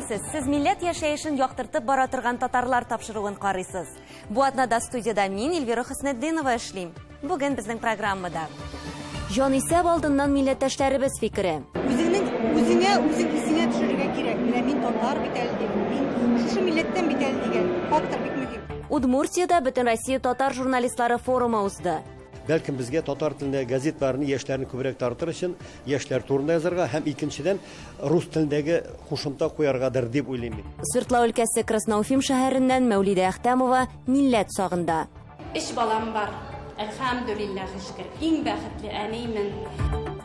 Исәнмесез! Сез милләт яшәешен яктыртып бара торган татарлар тапшыруын карыйсыз. Бу атнада студиядә мин, Эльвира Хөснетдинова эшлим. Бүген безнең программада. Җанисәп алдыннан милләттәшләребез фикере. Үзеңнең үзеңә үзең исеңә төшерергә кирәк. Менә мин татар бит әле дип, мин шушы милләттән бит әле дигән фактор бик мөһим. Удмуртиядә Бөтенроссия татар журналистлары форумы узды. Бәлкем безгә татар телендәге газетларны яшьләрне күбрәк тартыр өчен яшьләр турында язарга һәм икенчедән рус телендәге кушымта куяргадыр дип уйлыйм мин. Свердлау өлкәсе Красноуфим шәһәреннән Мәүлидә Әхтәмова милләт сагында. Өч балам бар. Әлхәмдүлилләһи шөкер. Иң бәхетле әнимен.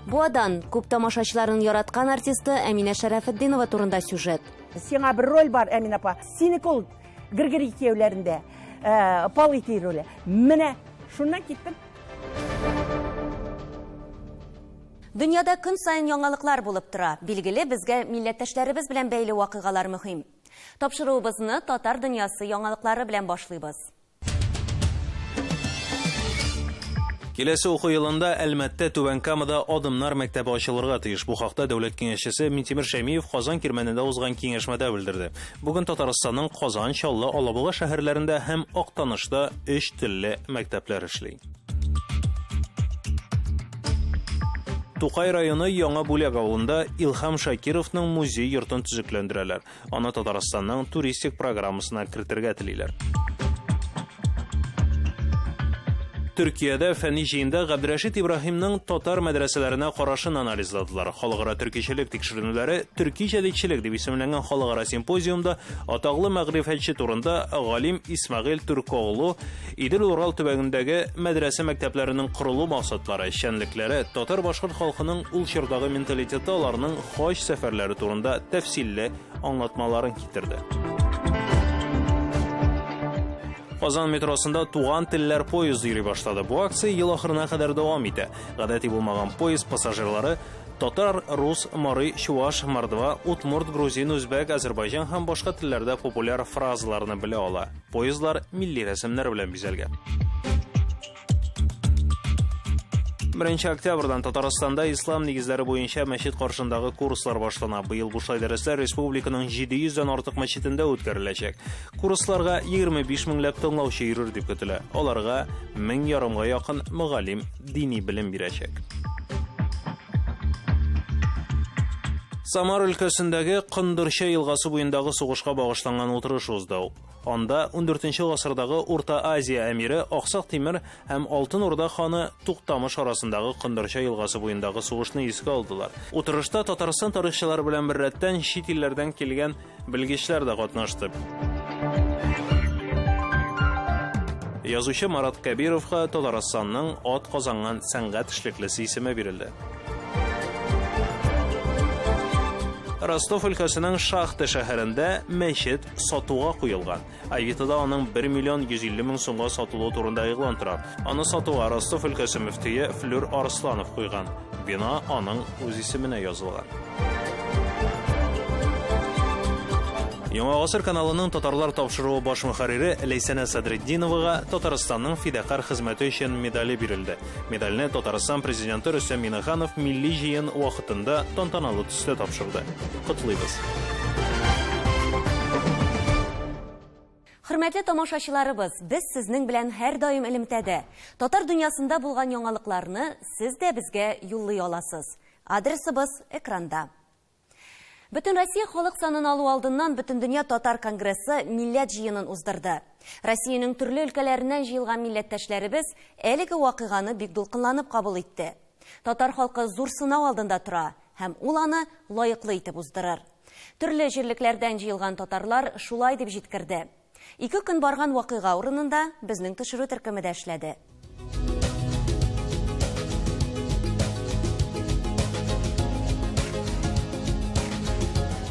Буадан күп тамашачыларның яраткан артисты Әминә Шәрәфетдинова турында сюжет. Сиңа бер роль бар, Әминә апа. Синеке ул Григорий кияүләрендә, э, Пал ити роле. Менә шуннан киттем. Дөньяда көн саен яңалыклар булып тора. Билгеле, безгә милләттәшләребез белән бәйле вакыйгалар мөһим. Тапшыруыбызны татар дөньясы яңалыклары белән башлыйбыз. Киләсе уку елында Әлмәттә, Түбән Камада Адымнар мәктәбе ачылырга тиеш. Бу хакта Дәүләт Киңәшчесе Минтимер Шәймиев Казан Кирмәнендә узган киңәшмәдә белдерде. Бүген Татарстанның Казан, Чаллы, Алабуга шәһәрләрендә һәм Актанышта өч телле мәктәпләр эшли. Тукай районы Яңа Бүләк авылында Илһам Шакировның музей йортын төзекләндерәләр. Аны Татарстанның туристик программасына кертергә телиләр. Төркиядә фәнни җыенда Габдрәшит Ибраһимның татар мәдрәсәләренә карашын анализладылар. Халыкара төркичелек тикшеренүләре Төрки җәдидчелек дип исемләнгән халыкара симпозиумда атаклы мәгърифәтче турында галим Исмәгыйль Түркоглу Идел-Урал төбәгендәге мәдрәсә мәктәпләренең корылу максатлары, эшчәнлекләре, татар-башкорт халкының ул чордагы менталитеты аларның хаҗ сәфәрләре турында тәфсилле аңлатмаларын китерде. Казан метросында туган телләр поезды йөри башлады. Бу акция ел ахырына кадәр дәвам итә. Гадәти булмаган поезд пассажирлары татар, рус, мари, чуваш, мордва, удмурт, грузин, үзбәк, азербайҗан һәм башка телләрдә популяр фразаларны белә ала. Поездлар милли рәсемнәр белән бизәлгән. Беренче октябрьдан Татарстанда ислам нигезләре буенча мәчет каршындагы курслар башлана. Быел бушлай дәресләр республиканың 700 дән артык мәчетендә үткәреләчәк. Курсларга 25 меңләп тыңлаучы йөрер дип көтелә. Аларга мең ярымга якын мөгаллим дини белем бирәчәк. Самар өлкәсендәге Кондырча елгасы буендагы сугышка багышланган утырыш узды. Анда 14 гасырдагы Урта Азия әмире Аксак Тимер һәм Алтын Урда ханы Туктамыш арасындагы Кондырча елгасы буендагы сугышны искә алдылар. Утырышта Татарстан тарихчылары белән беррәттән чит илләрдән килгән белгечләр дә катнашты. Язучы Марат Кәбировка Татарстанның ат казанган сәнгать эшлеклесе исеме бирелде. Ростов өлкәсенең Шахта шәһәрендә мәчет сатуга куелган. Авитода аның 1 миллион 150 мең сумга сатылуы турында игълан тора. Аны сатуга Ростов өлкәсе мөфтие Флюр Арсланов куйган. Бина аның үз исеменә язылган. Яңа гасыр каналының татарлар тапшыруы баш мөхәррире Ләйсәнә Садретдиновага Татарстанның фидакарь хезмәте өчен медале бирелде. Медальне Татарстан президенты Рөстәм Миңнеханов милли җыен вакытында тантаналы төстә тапшырды. Котлыйбыз. Хөрмәтле тамашачыларыбыз, без сезнең белән һәрдаим элемтәдә. Татар дөньясында булган яңалыкларны сез дә безгә юллый аласыз. Адресыбыз экранда. Бөтенроссия халык санын алу алдыннан Бөтендөнья татар конгрессы милләт җыенын уздырды. Россиянең төрле өлкәләреннән җыелган милләттәшләребез әлеге вакыйганы бик дулкынланып кабул итте. Татар халкы зур сынау алдында тора һәм ул аны лаеклы итеп уздырыр. Төрле җирлекләрдән җыелган татарлар шулай дип җиткерде. Ике көн барган вакыйга урынында безнең төшерү төркеме дә эшләде.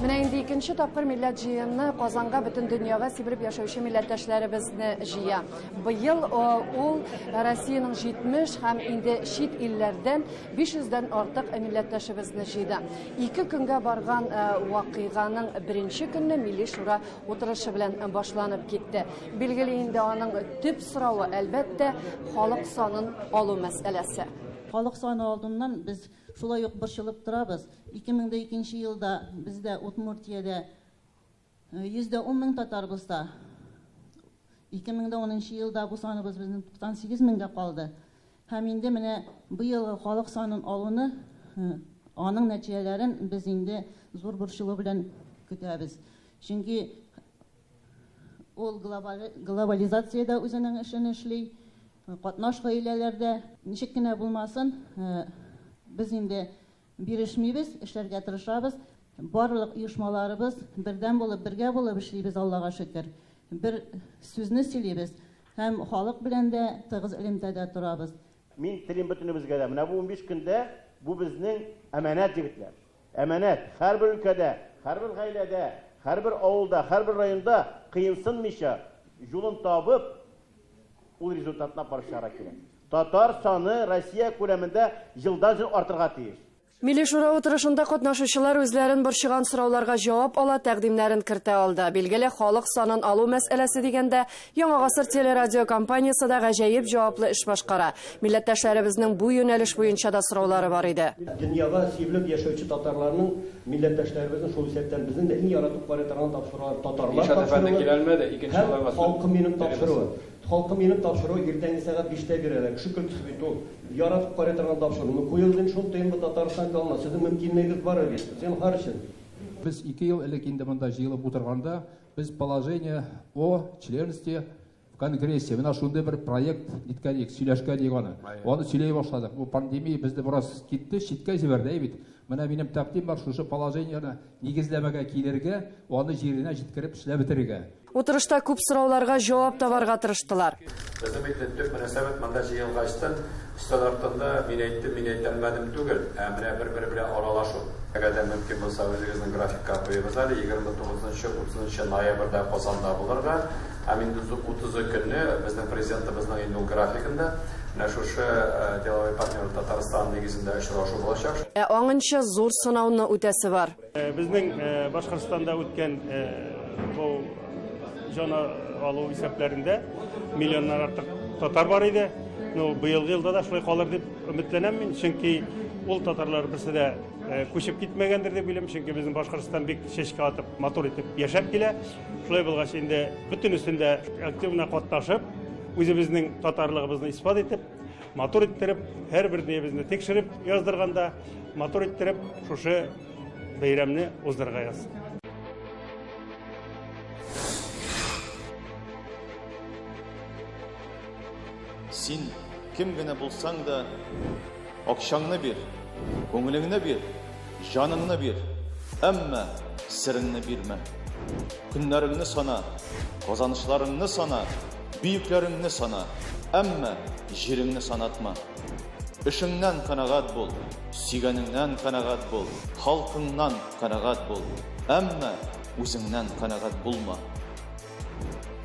Менә инде икенче тапкыр милләт җыены Казанга бөтен дөньяга сибелеп яшәүче милләттәшләребезне җыя. Быел ул Россиянең 70 һәм инде чит илләрдән 500 дән артык милләттәшебезне җыйды. Ике көнгә барган вакыйганың беренче көнне Милли Шура утырышы белән башланып китте. Билгеле инде аның төп соравы, әлбәттә, халык санын алу мәсьәләсе. Халык саны алдыннан без шулай ук борчылып торабыз. 2002 елда бездә Удмуртиядә 110 мең татар булса, 2010 елда бу саныбыз безнең 98 меңгә калды. Һәм инде менә быелгы халык санын алуны, аның нәтиҗәләрен без инде зур борчылу белән көтәбез. Чөнки ул глобализациядә үзенең эшен эшли, катнаш гаиләләрдә ничек кенә булмасын, без инде бирешмибез, эшләргә тырышабыз. Барлык оешмаларыбыз бердәм булып, бергә булып эшлибез, Аллага шөкер. Бер сүзне сөйлибез һәм халык белән дә тыгыз элемтәдә торабыз. Мин телим бөтенебезгә дә. Менә бу 15 көндә бу безнең әманәт, егетләр. Әманәт. Һәрбер өлкәдә, һәрбер гаиләдә, һәрбер авылда, һәрбер районда кыенсынмыйча, юлын табып, ул результатына барып чыгарга кирәк. Татар саны Россия күләмендә елдан-ел артырга тиеш. Милли Шура утырышында катнашучылар үзләрен борчыган сорауларга җавап ала, тәкъдимнәрен кертә алды. Билгеле, халык санын алу мәсьәләсе дигәндә, Яңа гасыр телерадиокомпаниясе дә гаҗәеп җаваплы эш башкара. Милләттәшләребезнең бу юнәлеш буенча да сораулары бар иде. Дөньяга сибелеп яшәүче татарларның, милләттәшләребезнең, шул исәптән безнең дә иң яратып карый торган тапшырулар татарлар Илшат әфәнде тапшыруы килә алмады, икенче һәм елга Халкым минем телебез. тапшыруы. Халкым минем тапшыруы иртәнге сәгать биштә бирәләр. Кеше көлкесе бит ул. Яратып карый торган тапшыру. Ну куегыз инде шул ТНВ Татарстан каналына. Сезнең мөмкинлегегез бар бит. Зинһар өчен. Без ике ел элек инде монда җыелып утырганда, без положение о членстве в Конгрессе, менә шундый бер проект иткән идек, сөйләшкән идек аны. Аны сөйли башладык. Бу пандемия безне бераз китте, читкә җибәрде, әй бит. Менә минем тәкъдим бар, шушы положениене нигезләмәгә килергә, аны җиренә җиткереп эшләп бетерергә. Утырышта күп сорауларга җавап табарга тырыштылар. Безнең бит төп мөнәсәбәт монда җыелгачтын, өстәл артында мин әйттем, мин әйтә алмадым түгел, ә менә бер-бер белән аралашу. Әгәр дә мөмкин булса, үзегезнең графикка куегыз әле, 29-нчы, 30 ноябрьдә Казанда булырга, һәм инде 30 көнне безнең президентыбызның инде ул графигында менә шушы деловой партнер Татарстан нигезендә очрашу булачак. Ә аңынчы зур сынауны үтәсе бар. Безнең Башкортстанда үткән бу җан алу исәпләрендә миллионнан артык татар бар иде. Ну, быелгы елда да шулай калыр дип өметләнәм мин, чөнки ул татарлар берсе дә күчеп китмәгәндер дип уйлыйм, чөнки безнең Башкортстан бик чәчкә атып, матур итеп яшәп килә. Шулай булгач, инде бөтенесендә активно катнашып, үзебезнең татарлыгыбызны исбат итеп, матур иттереп, һәрбер небезне тикшереп яздырганда, матур иттереп шушы бәйрәмне уздырырга язсын. Син кем генә булсаң да, акчаңны бир, күңелеңне бир, җаныңны бир, әмма сереңне бирмә. Көннәреңне сана, казанышларыңны сана, бөекләреңне сана, әмма җиреңне санатма. Эшеңнән канәгать бул, сөйгәнеңнән канәгать бул, халкыңнан канәгать бул, әмма үзеңнән канәгать булма.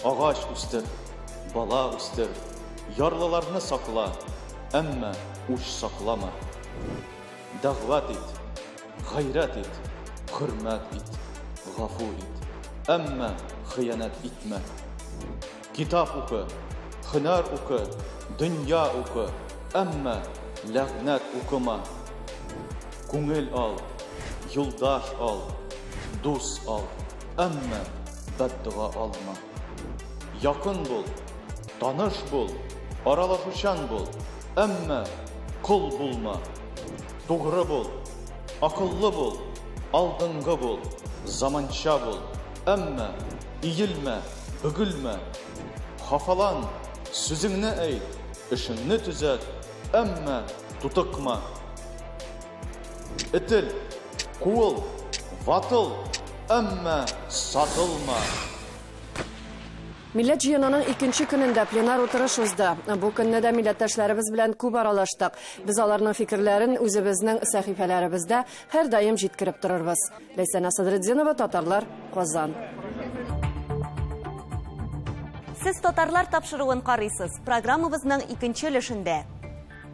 Агач үстер, бала үстер, ярлыларны сакла, әмма үч саклама. Дәгъват ит, гайрәт ит, хөрмәт ит, гафу ит, әмма хыянәт итмә. Китап укы, һөнәр укы, дөнья укы, әмма ләгънәт укыма. Күңел ал, юлдаш ал, дус ал, әмма бәддога алма. Якын бул, таныш бул, аралашучан бул, әмма кол булма. Тугры бул, акыллы бул, алдынгы бул, заманча бул, әмма иелмә, бөгелмә. Хафалан, сүзеңне әйт, эшеңне төзәт, әмма тутыкма. Этел, куыл, ватыл, әмма сатылма. Милләт җыенының икенче көнендә пленар утырыш узды. Бу көнне дә милләттәшләребез белән күп аралаштык. Без аларның фикерләрен үзебезнең сәхифәләребездә һәрдаим җиткереп торырбыз. Ләйсәнә Садретдинова, Татарлар, Казан. Сез татарлар тапшыруын карыйсыз. Программабызның икенче өлешендә.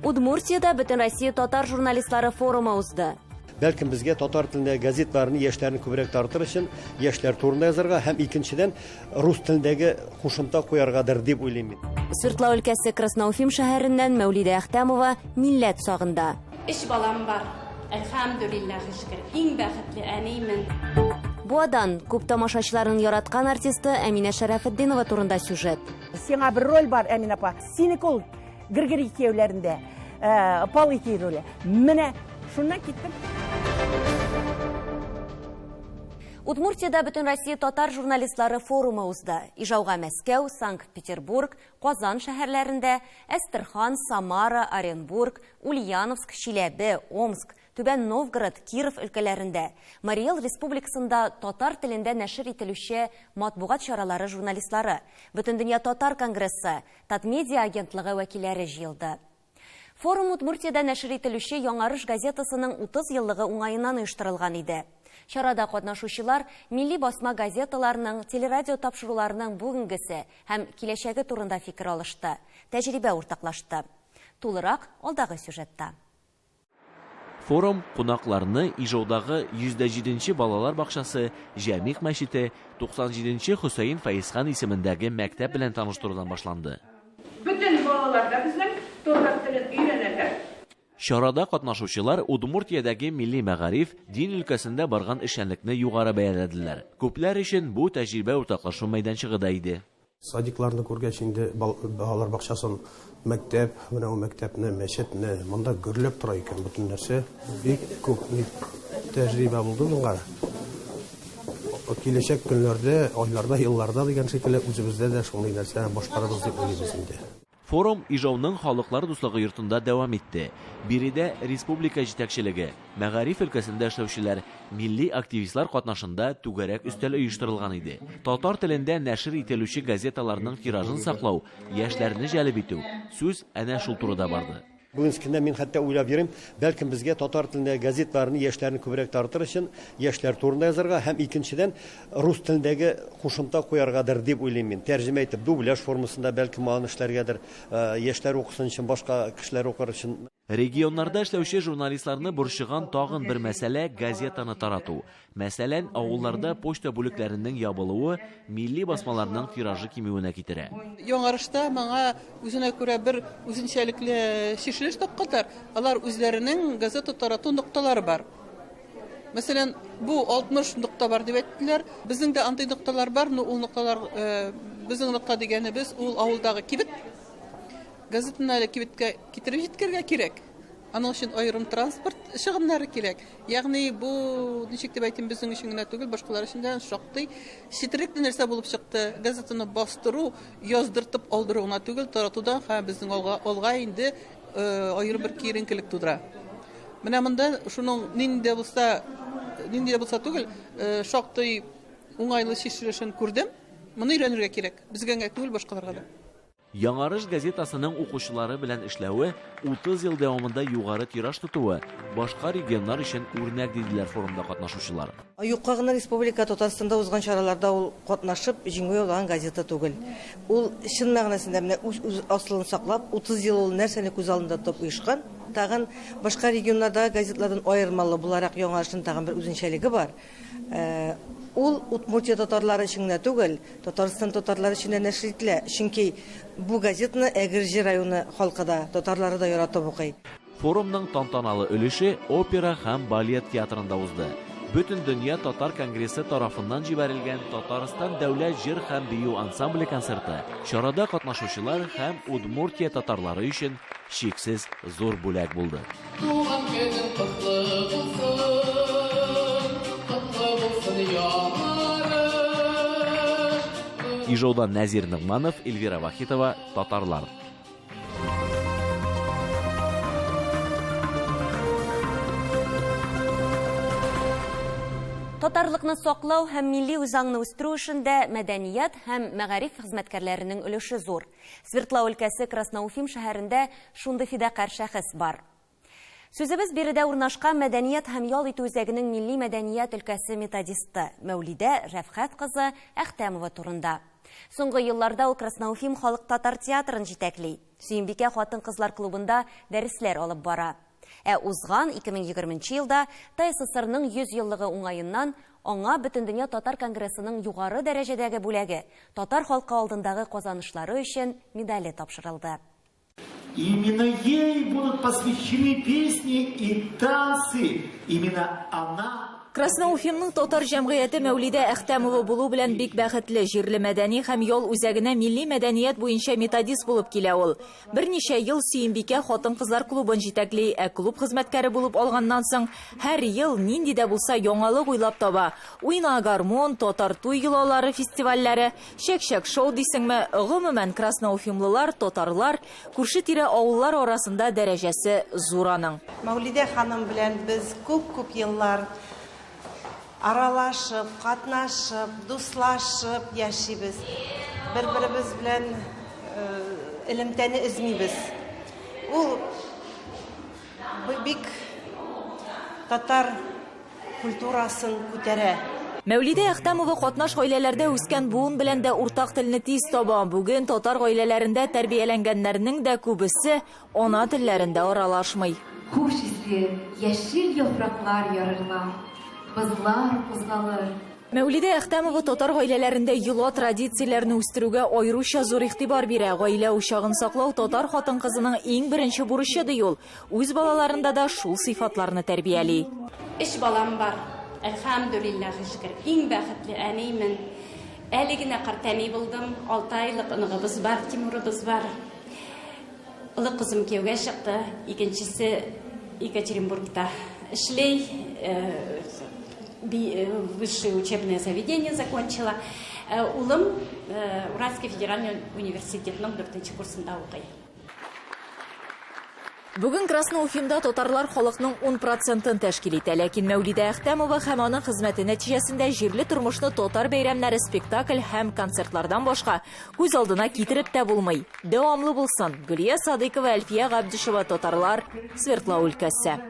Удмуртиядә Бөтенроссия татар журналистлары форумы узды. Бәлкем безгә татар телендәге газетларны яшьләрне күбрәк тартыр өчен яшьләр турында язарга һәм икенчедән рус телендәге кушымта куяргадыр дип уйлыйм мин. Свердлау өлкәсе Красноуфим шәһәреннән Мәүлидә Әхтәмова милләт сагында. Өч балам бар. Әлхәмдүлилләһи шөкер. Иң бәхетле әнимен. Буадан күп тамашачыларның яраткан артисты Әминә Шәрәфетдинова турында сюжет. Сиңа бер роль бар, Әминә апа. Синеке ул Гергери кияүләрендә, э, Палыки роле. Менә шуннан киттем. Удмуртиядә Бөтенроссия татар журналистлары форумы узды. Ижауга Мәскәү, Санкт-Петербург, Казан шәһәрләрендә, Әстерхан, Самара, Оренбург, Ульяновск, Чиләбе, Омск, Түбән Новгород, Киров өлкәләрендә, Марий Эл Республикасында татар телендә нәшер ителүче матбугат чаралары журналистлары, Бөтендөнья татар конгрессы, Татмедиа агентлыгы вәкилләре җыелды. Форум Удмуртиядә нәшер ителүче Яңарыш газетасының 30 еллыгы уңаеннан оештырылган иде. Чарада катнашучылар милли басма газеталарның, телерадио тапшыруларының бүгенгесе һәм киләчәге турында фикер алышты, тәҗрибә уртаклашты. Тулырак алдагы сюжетта. Форум кунакларны Ижаудагы 107 нче балалар бакчасы, Җәмигъ мәчете, 97 нче Хөсәен Фәезхан исемендәге мәктәп белән таныштырудан башланды. Бөтен балалар да безнең татар телен өйрәнәләр. Чарада катнашучылар Удмуртиядәге милли мәгариф, дин өлкәсендә барган эшчәнлекне югары бәяләделәр. Күпләр өчен бу тәҗрибә уртаклашу мәйданчыгы да иде. Садикларны күргәч инде балалар бакчасын, мәктәп, менә ул мәктәпне, мәчетне, монда гөрләп тора икән бөтен нәрсә. Бик күп тәҗрибә булды моңа. Киләчәк көннәрдә, айларда, елларда дигән шикелле үзебездә дә шундый нәрсә башкарырбыз дип уйлыйбыз инде. Форум Ижауның Халыклар дуслыгы йортында дәвам итте. Биредә республика җитәкчелеге, мәгариф өлкәсендә эшләүчеләр, милли активистлар катнашында түгәрәк өстәл оештырылган иде. Татар телендә нәшер ителүче газеталарның тиражын саклау, яшьләрне җәлеп итү, сүз әнә шул турыда барды. Бүгенге көндә мин хәтта уйлап йөрим, бәлкем безгә татар телендәге газетларны яшьләрне күбрәк тартыр өчен яшьләр турында язарга һәм икенчедән рус телендәге кушымта куяргадыр дип уйлыйм мин. Тәрҗемә итеп, дубляж формасында бәлкем аны эшләргәдер, яшьләр укысын өчен, башка кешеләр укыр өчен. Регионнарда эшләүче журналистларны борчыган тагын бер мәсьәлә, газетаны тарату. Мәсәлән, авылларда почта бүлекләренең ябылуы милли басмаларның тиражы кимүенә китерә. Яңарышта моңа үзенә күрә бер үзенчәлекле чишелеш тапканнар. Алар үзләренең газета тарату нокталары бар. Мәсәлән, бу 60 нокта бар дип әйттеләр. Безнең дә андый нокталар бар, но ул нокталар, безнең нокта дигәнебез ул авылдагы кибет. Газетаны әле кибеткә китереп җиткерергә кирәк. Аның өчен аерым транспорт чыгымнары кирәк. Ягъни бу, ничек дип әйтим, безнең өчен генә түгел, башкалар өчен дә шактый четерекле нәрсә булып чыкты. Газетаны бастыру, яздыртып алдыру гына түгел, тарату да һәм безнең алга, алга инде аерым бер киеренкелек тудыра. Менә монда шуның нинди дә булса, нинди дә булса түгел, шактый уңайлы чишелешен күрдем. Моны өйрәнергә кирәк. Безгә генә түгел, башкаларга да. Яңарыш газетасының укучылары белән эшләве, 30 ел дәвамында югары тираж тотуы, башка регионнар өчен үрнәк, диделәр форумда катнашучылар. Юкка гына республика Татарстанда узган чараларда ул катнашып, җиңү яулаган газета түгел. Ул чын мәгънәсендә менә үз-үз асылын саклап, 30 ел ул нәрсәне күз алдында тотып оешкан. Тагын башка регионнардагы газетлардан аермалы буларак Яңарышның тагын бер үзенчәлеге бар. Ул Удмуртия татарлары өчен генә түгел, Татарстан татарлары өчен дә нәшер ителә, чөнки бу газетаны Әгерҗе районы халкы да, татарлары да яратып укый. Форумның тантаналы өлеше Опера һәм балет театрында узды. Бөтендөнья татар конгрессы тарафыннан җибәрелгән Татарстан дәүләт җыр һәм бию ансамбле концерты чарада катнашучылар һәм Удмуртия татарлары өчен чиксез зур бүләк булды. Туган көнең котлы булсын, котлы булсын яңарыш. Ижаудан Нәзир Ногманов, Эльвира Вахитова, Татарлар. Татарлыкны саклау һәм милли үзаңны үстерү эшендә мәдәният һәм мәгариф хезмәткәрләренең өлеше зур. Свердлау өлкәсе Красноуфим шәһәрендә шундый фидакарь шәхес бар. Сүзебез биредә урнашкан мәдәният һәм ял итү үзәгенең милли мәдәният өлкәсе методисты Мәүлидә Рәфхәт кызы Әхтәмова турында. Соңгы елларда ул Красноуфим халык татар театрын җитәкли. Сөембикә хатын-кызлар клубында дәресләр алып бара. Ә узган 2020 нче елда ТАССРның 100 еллыгы уңаеннан аңа Бөтендөнья татар конгрессының югары дәрәҗәдәге бүләге, Татар халкы алдындагы казанышлары өчен медале тапшырылды. Именно ей будут посвящены песни и танцы. Именно она. Красноуфимның татар җәмгыяте Мәүлидә Әхтәмова булу белән бик бәхетле. Җирле мәдәни һәм ял үзәгенә милли мәдәният буенча методист булып килә ул. Берничә ел Сөембикә хатын-кызлар клубын җитәкли, ә клуб хезмәткәре булып алганнан соң һәр ел нинди дә булса яңалык уйлап таба. Уйна гармун, татар туй йолалары фестивальләре, чәк-чәк шоу дисеңме, гомумән, красноуфимлылар, татарлар, күрше-тирә авыллар арасында дәрәҗәсе зур аның. Мәүлидә ханым белән без күп-күп еллар аралашып, катнашып, дуслашып яшибез. Бер-беребез белән элемтәне өзмибез. Ул бик татар культурасын күтәрә. Мәүлидә Әхтәмова катнаш гаиләләрдә үскән буын белән дә уртак телне тиз таба. Бүген татар гаиләләрендә тәрбияләнгәннәрнең дә күбесе ана телләрендә аралашмый. Хуш исле яшел яфраклар ярыла, бозлар кузгалыр. Мәүлидә Әхтәмова татар гаиләләрендә йола традицияләрне үстерүгә аеруча зур игътибар бирә. Гаилә учагын саклау татар хатын-кызының иң беренче бурычы ди ул. Үз балаларында да шул сыйфатларны тәрбияли. Өч балам бар. Әлхәмдүлилләһи шөкер. Иң бәхетле әнимен. Әле генә картәни булдым. 6 айлык оныгыбыз бар, Тимурыбыз бар. Олы кызым кияүгә чыкты, икенчесе Екатеринбургта эшли, высшее учебное заведение закончила. Улым Уральский федеральный университетның 4 курсында укый. Бүген Красноуфимда татарлар халыкның 10%-ын тәшкил итә. Ләкин Мәүлидә Әхтәмова һәм аның хезмәте нәтиҗәсендә җирле тормышны татар бәйрәмнәре, спектакль һәм концертлардан башка күз алдына китереп тә булмый. Дәвамлы булсын. Гөлия Садыйкова, Әлфия Габдишева, Татарлар, Свердлау өлкәсе.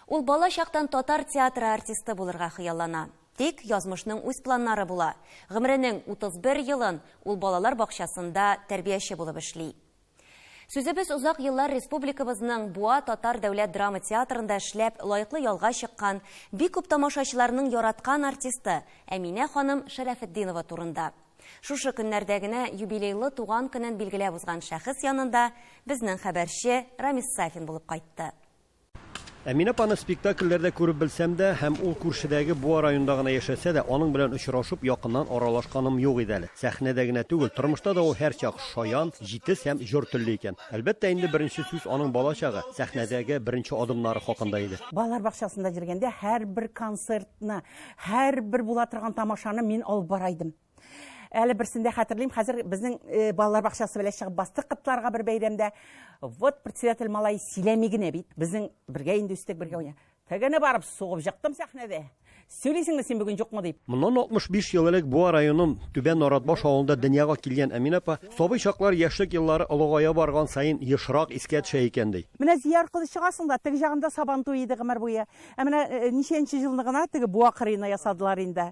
Ул бала чактан татар театры артисты булырга хыяллана. Тик язмышның үз планнары була. Гомеренең 31 елын ул балалар бакчасында тәрбияче булып эшли. Сүзебез озак еллар республикабызның Буа татар дәүләт драма театрында эшләп лаеклы ялга чыккан, бик күп тамашачыларның яраткан артисты Әминә ханым Шәрәфетдинова турында. Шушы көннәрдә генә юбилейлы туган көнен билгеләп узган шәхес янында безнең хәбәрче Рамис Сафин булып кайтты. Әминә апаны спектакльләрдә күреп белсәм дә, һәм ул күршедәге Буа районында гына яшәсә дә, аның белән очрашып якыннан аралашканым юк иде әле. Сәхнәдә генә түгел, тормышта да ул һәрчак шаян, җитез һәм җор телле икән. Әлбәттә, инде беренче сүз аның балачагы, сәхнәдәге беренче адымнары хакында иде. Балалар бакчасында йөргәндә һәрбер концертны, һәрбер була торган тамашаны мин алып бара идем. Әле берсендә хәтерлим, хәзер безнең балалар бакчасы белән чыгып бастык кытларга бер бәйрәмдә. Вот председатель малай сөйләми генә бит. Безнең бергә инде үстек, бергә уйна. Тегене барып сугып жыктым сәхнәдә. Сөйлисеңме син бүген юкмы дип. Моннан 65 ел элек Буа районының Түбән Наратбаш авылында дөньяга килгән Әминә апа сабый чаклар, яшьлек еллары олыгая барган саен ешрак искә төшә икән ди. Менә Зия аркылы чыгасың да, теге җагында Сабан туе иде гомер буе. Ә менә ничәнче елны гына теге Буа кырыена ясадылар инде.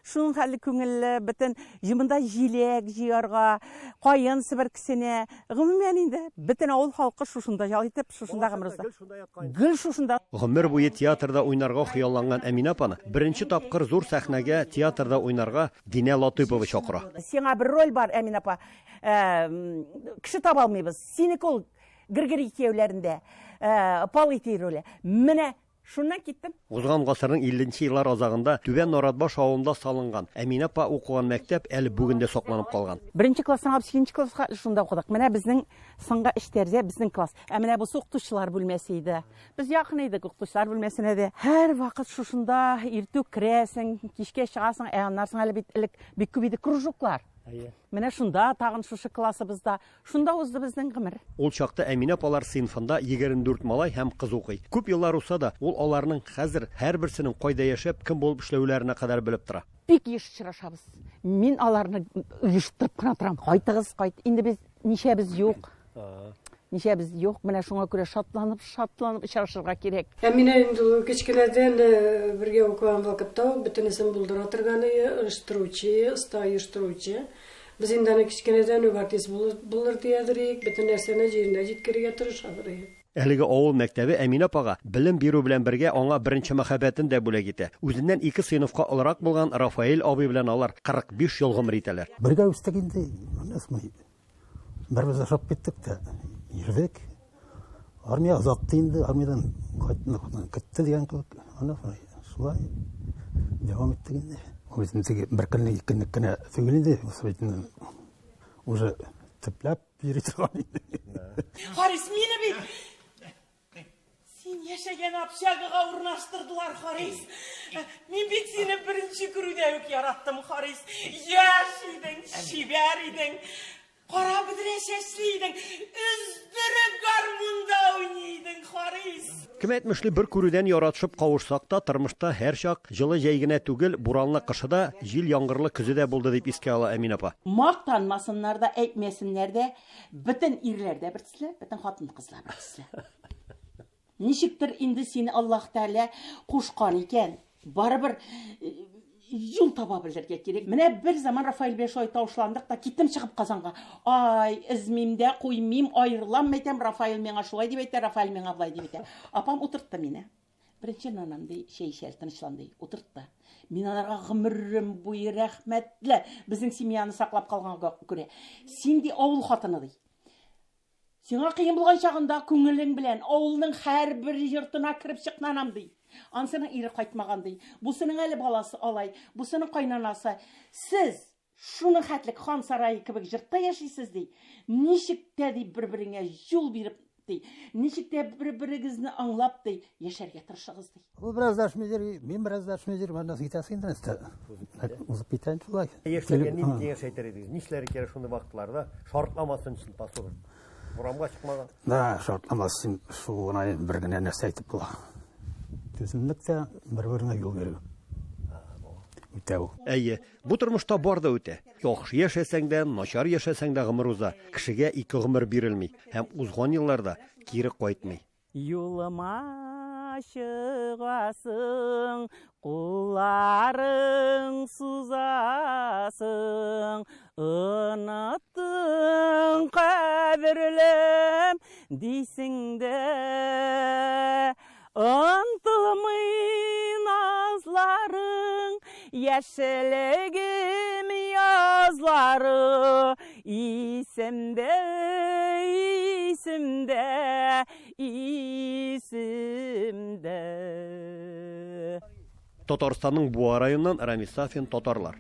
Шуның хәле күңелле, бөтен җымында җиләк җыярга, каен себеркесенә, гомумән инде бөтен авыл халкы шушында ял итеп, шушында гомер уза. Гел шушында. Гомер буе театрда уйнарга хыялланган Әминә апаны беренче тапкыр зур сәхнәгә театрда уйнарга Динә Латыпова чакыра. Сиңа бер роль бар, Әминә апа. Кеше таба алмыйбыз. Синеке ул Григорий кияүләрендә, Пал ити роле. Менә шуннан киттем. Узган гасырның 50 еллар азагында Түбән Наратбаш авылында салынган Әминә апа укыган мәктәп әле бүген дә сакланып калган. Беренче класстан алып 8 класска шунда укыдык. Менә безнең сыңгы эш тәрзә, безнең класс. Ә менә бусы укытучылар бүлмәсе иде. Без якын идек укытучылар бүлмәсенә дә. Һәр вакыт шушында иртүк керәсең, кичкә чыгасың. Ә аннан соң әле бит элек бик күп иде кружоклар. Менә шунда тагын шушы классыбызда, шунда узды безнең гомер. Ул чакта Әминә апалар сыйныфында 24 малай һәм кыз укый. Күп еллар узса да, ул аларның хәзер һәрберсенең кайда яшәп, кем булып эшләүләренә кадәр белеп тора. Бик еш очрашабыз. Мин аларны оештырып кына торам. Кайтыгыз, кайт. Инде без ничәбез юк. Ничәбез юк. Менә шуңа күрә шатланып, шатланып очрашырга кирәк. Әминә инде ул кечкенәдән бергә укыган вакытта ук бөтенесен булдыра торган, оештыручы, оста оештыручы. Без инде аны кечкенәдән үк артист булыр диядер идек, бөтен нәрсәне җиренә җиткерергә тырышадыр идек. Әлеге авыл мәктәбе Әминә апага белем бирү белән бергә аңа беренче мәхәббәтен дә бүләк итә. Үзеннән 2 сыйныфка олырак булган Рафаэль абый белән алар 45 ел гомер итәләр. Бергә үстек инде, бер-беребезгә ошап киттек тә йөрдек. Армия озатты инде, армиядан Көтте дигән кебек, аны шулай дәвам иттек инде. Ул бит инде теге бер көнлек, ике көнлек кенә түгел инде, бусы бит инде уже төпләп йөри торган инде. Харис, мине бит Син яшәгән общагага урнаштырдылар, Харис. Мин бит сине беренче күрүдә үк яраттым, Харис. Яшь идең, чибәр идең. Кара бөдрә чәчле идең, өздереп гармунда уйный идең, Харис. Кем әйтмешли, бер күрүдән яратышып кавышсак та, тормышта һәрчак җылы җәй генә түгел, буранлы кышы да, җил-яңгырлы көзе дә булды, дип искә ала Әминә апа. Мактанмасыннар да, әйтмәсеннәр дә, бөтен ирләр дә бер төсле, бөтен хатын-кызлар бер төсле. Ничектер инде сине Аллаһ Тәгалә кушкан икән, барыбер э, юл таба белергә кирәк. Менә бер заман Рафаэль белән шулай тавышландык та, киттем чыгып Казанга. Ай, эзмим дә, куймыйм, аерылам әйтәм, Рафаэль миңа шулай дип әйтә, Рафаэль миңа болай дип әйтә. Апам утыртты мине. Беренче нанам ди, чәй эчәр, тынычлан ди, утыртты. Мин аларга гомерем буе рәхмәтле, безнең семьяны саклап калганга күрә. Син ди авыл хатыны ди. Сиңа кыен булган чагында күңелең белән авылның һәрбер йортына кереп чыкнанам, ди. Ансының ире кайтмаган, ди. Бусының әле баласы алай, бусының кайнанасы. Сез шуның хәтлек хан сарае кебек җортта яшисез, ди. Ничек тә, ди, бер-береңә юл биреп, ди. Ничек тә бер-берегезне аңлап, ди, яшәргә тырышыгыз, ди. Ул бераз дәшми йөри, мин бераз дәшми йөрим, аннан соң китәсең инде нәрсә. Узып китә инде шулай. Яшьләргә нинди киңәш әйтер идегез? Нишләргә кирәк шундый вакытларда? Шартламасын өчен посуда. Урамга чыкмаган. Да, шартламасын шул гына бер генә нәрсә әйтеп була. Түземлек тә бер-береңә юл бирү. Үтә ул. Әйе, бу тормышта бар да үтә. Яхшы яшәсәң дә, начар яшәсәң дә гомер уза. Кешегә ике гомер бирелми һәм узган еллар да кире кайтмый. Юлыма чыгасың, кулларың сузасың, оныттың кадерлем дисең дә. Онтылмый назларың, яшелегем язлары, исемдә, исемдә, исемдә. Татарстанның Буа районыннан Рамис Сафин, Татарлар.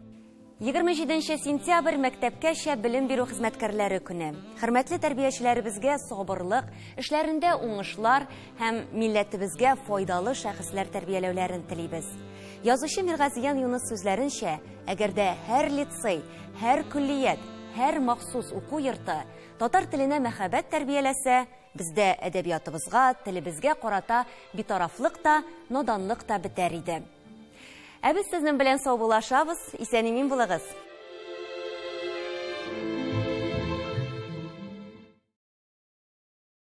27 сентябрь мәктәпкәчә белем бирү хезмәткәрләре көне. Хөрмәтле тәрбиячеләребезгә сабырлык, эшләрендә уңышлар һәм милләтебезгә файдалы шәхесләр тәрбияләүләрен телибез. Язучы Миргазиян Юныс сүзләренчә, әгәр дә һәр лицей, һәр көллият, һәр махсус уку йорты татар теленә мәхәббәт тәрбияләсә, бездә әдәбиятыбызга, телебезгә карата битарафлык та, наданлык та бетәр иде. Ә без сезнең белән саубуллашабыз, исән-имин булыгыз!